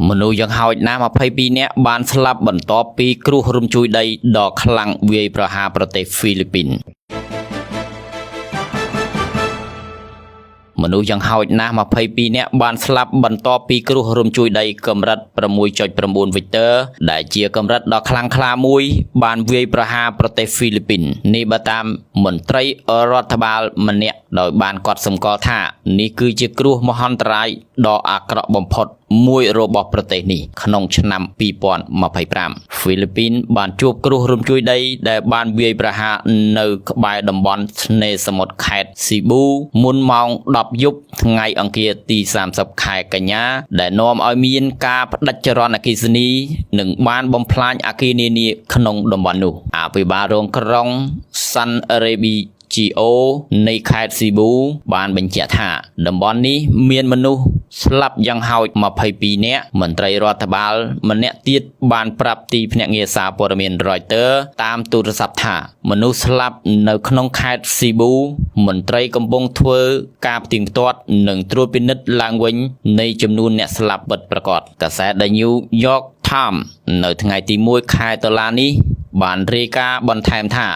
មនុស្សយ៉ាងហោចណាស់22នាក់បានស្លាប់បន្ទាប់ពីគ្រោះរំជួយដីដ៏ខ្លាំងវាយប្រហារប្រទេសហ្វីលីពីនមនុស្សយ៉ាងហោចណាស់22នាក់បានស្លាប់បន្ទាប់ពីគ្រោះរំជួយដីកម្រិត6.9វិកទ័រដែលជាកម្រិតដ៏ខ្លាំងក្លាមួយបានវាយប្រហារប្រទេសហ្វីលីពីននេះបើតាមមន្ត្រីរដ្ឋបាលម្នាក់ដោយបានកត់សម្គាល់ថានេះគឺជាគ្រោះមហន្តរាយដ៏អាក្រក់បំផុតមួយរបស់ប្រទេសនេះក្នុងឆ្នាំ2025ហ្វីលីពីនបានជួបគ្រោះរំជួយដីដែលបានវាយប្រហារនៅក្បែរតំបន់ឆ្នេរសមុទ្រខេត្តស៊ីប៊ូមុនម៉ោង10យប់ថ្ងៃអង្គារទី30ខែកញ្ញាដែលនាំឲ្យមានការផ្ដាច់ចរន្តអគ្គិសនីនិងបានបំផ្លាញអគារនានាក្នុងតំបន់នោះអភិបាលរងក្រុងសាន់រេប៊ី GO នៃខេត្តស៊ីប៊ូបានបញ្ជាក់ថាតំបន់នេះមានមនុស្សស្លាប់យ៉ាងហោច22នាក់មន្ត្រីរដ្ឋបាលម្នាក់ទៀតបានប្រាប់ទីភ្នាក់ងារសារព័ត៌មាន Reuters តាមទូរស័ព្ទថាមនុស្សស្លាប់នៅក្នុងខេត្តស៊ីប៊ូមន្ត្រីកំពុងធ្វើការផ្ទៀងផ្ទាត់និងត្រួតពិនិត្យឡើងវិញនៃចំនួនអ្នកស្លាប់ពិតប្រាកដកាសែត The New York Times នៅថ្ងៃទី1ខែតុលានេះបានរាយការណ៍បន្ថែមថា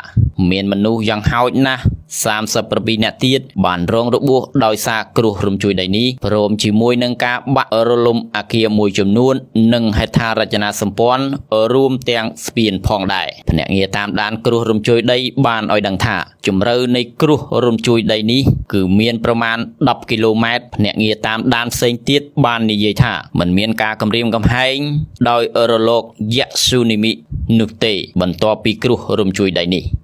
មានមនុស្សយ៉ាងហោចណាស់37នាក់ទៀតបានរងរបួសដោយសារគ្រោះរំជួយដីនេះព្រមជាមួយនឹងការបាក់រលំអគារមួយចំនួននិងហេដ្ឋារចនាសម្ព័ន្ធរួមទាំងស្ពានផងដែរភ្នាក់ងារតាមដានគ្រោះរំជួយដីបានឲ្យដឹងថាជម្រៅនៃគ្រោះរំជួយដីនេះគឺមានប្រមាណ10គីឡូម៉ែត្រភ្នាក់ងារតាមដានផ្សេងទៀតបាននិយាយថាមិនមានការគំរាមកំហែងដោយរលកយក្សស៊ូនីមីនោះទេបន្ទាប់ពីគ្រោះរំជួយដីនេះ។